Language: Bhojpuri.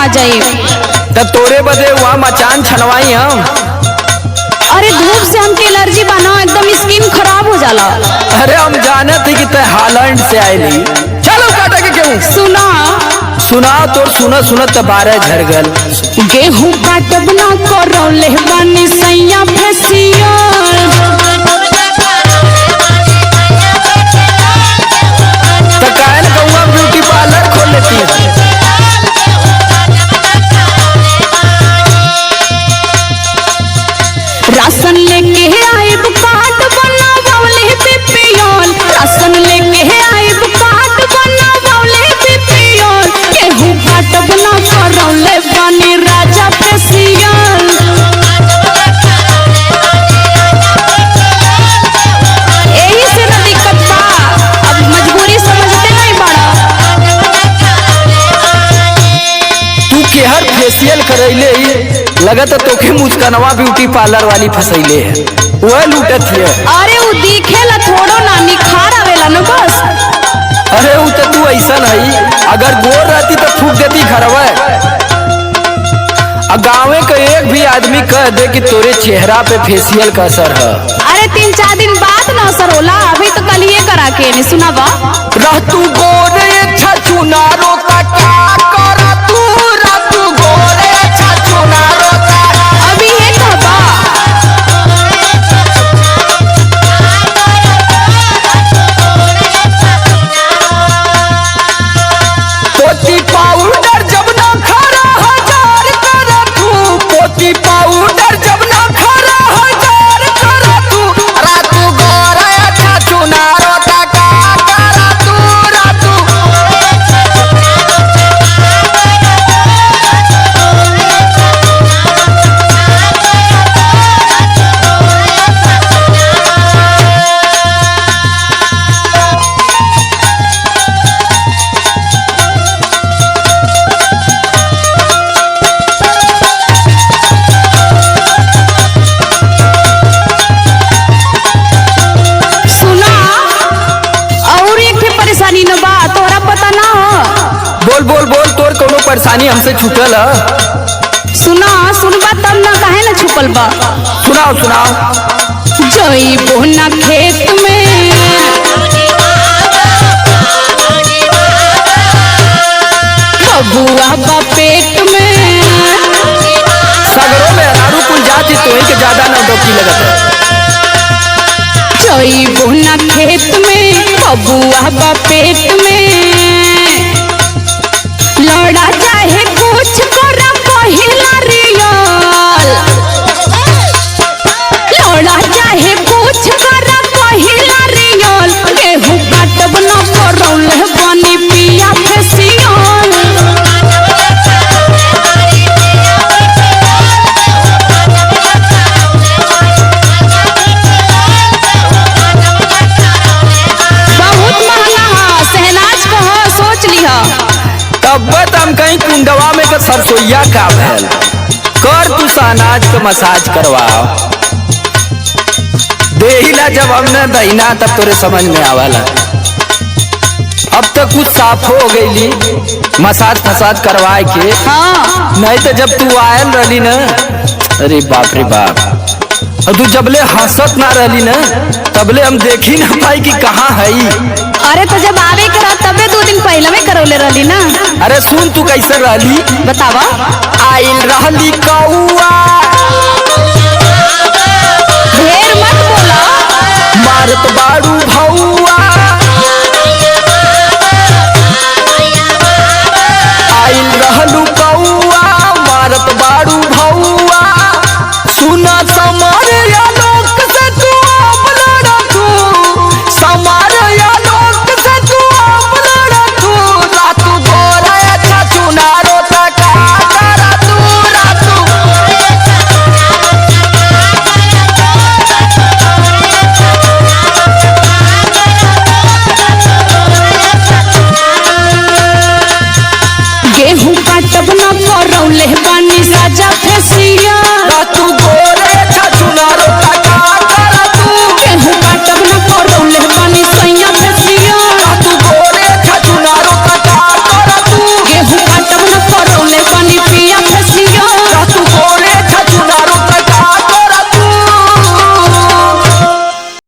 आ जाई। तब तोरे बदे वहाँ मचान छनवाई हम। अरे धूप से हमके एलर्जी बना, एकदम स्किन खराब हो जाला। अरे हम जानत ही कि तय हालैंड से आईली। चलो काटा के गेहूँ। सुना सुना तोर सुना सुना त 12 झर गल। गेहूँ काटब ना करौले बानी सैया फेसियल। तो काहे न कहूँगा ब्यूटी पार्लर खोल लेती है। राशन लेके आइब कार्ड बनावले बीपीएल। राशन लेके आइब कार्ड बनावले बीपीएल। गेहूँ काटब ना करौले बानी राजा फेसियल। एही से ना दिक्कत बा, अब मजबूरी समझते नहीं बड़ा। तू केहर फेशियल करैले ही लगत तोके मुस्कनवा ब्यूटी पार्लर वाली फसैले है, वह लूटत है। अरे उ दिखेला थोड़ो ना, निखार आवेला ना बस। अरे उ तो तू ऐसा नहीं, अगर गोर रहती तो फूक देती घरवा। गाँवे का एक भी आदमी कह दे कि तोरे चेहरा पे फेशियल का असर है। अरे 3-4 दिन बाद ना असर होला, अभी तो कल ये करा के नहीं सुना बा। रह तू गोरे छछुनारो का क्या करा तू, रह तू गोरे छछुनारो का। अभी ये कहबा पोती पाउडर जब ना खरा हजार करा तू, पोती पाउडर जब ना खरा हजार करा तू, रातू गोरे छछुनारो का क्या करा तू, रातू। सुना, और एक ठे परेशानी न बा, तोहरा पता ना हो। बोल बोल बोल, तोर कोनो परेशानी हमसे छूटल है? सुना सुनबा तब ना, काहे ना छुपल बा। सुनाओ सुनाओ। जइबो ना खेत में, बबुआ बा पेट में। सगरों में अनारू कुल जाति तोही के ज्यादा नौटंकी लगत है। जइबो ना खेत में, बबुआ बा पेट में। लड़ा चाहे कुछ करा पहिला रियल। लड़ा चाहे कुछ करा पहिला रियल। गेहूँ काटब न करौले बनी पिया फेसियल। बहुत महंगा है सहनाज को हो, सोच लिह। तब हम कहीं कुंडवा में का सरसोईया का भैल कर तू सानाज का मसाज करवाओ। देहिला जब हमने दहीना तब तोरे समझ में आवाला। अब तक कुछ साफ हो गईली मसाज फसाज करवाए के। हाँ नहीं तो जब तू आयल रहली ना, अरे बाप रे बाप, और तू जबले हंसत ना रहली ना तबले हम देखी ना पाई कि कहाँ है। अरे तो जब आवे के रहा तबे 2 दिन पहले में करौले रहली ना। अरे सुन तू कैसे रहली बतावा। आइल रहली कौआ, ढेर मत बोला। मारत बारू भौआ, आइल रहलू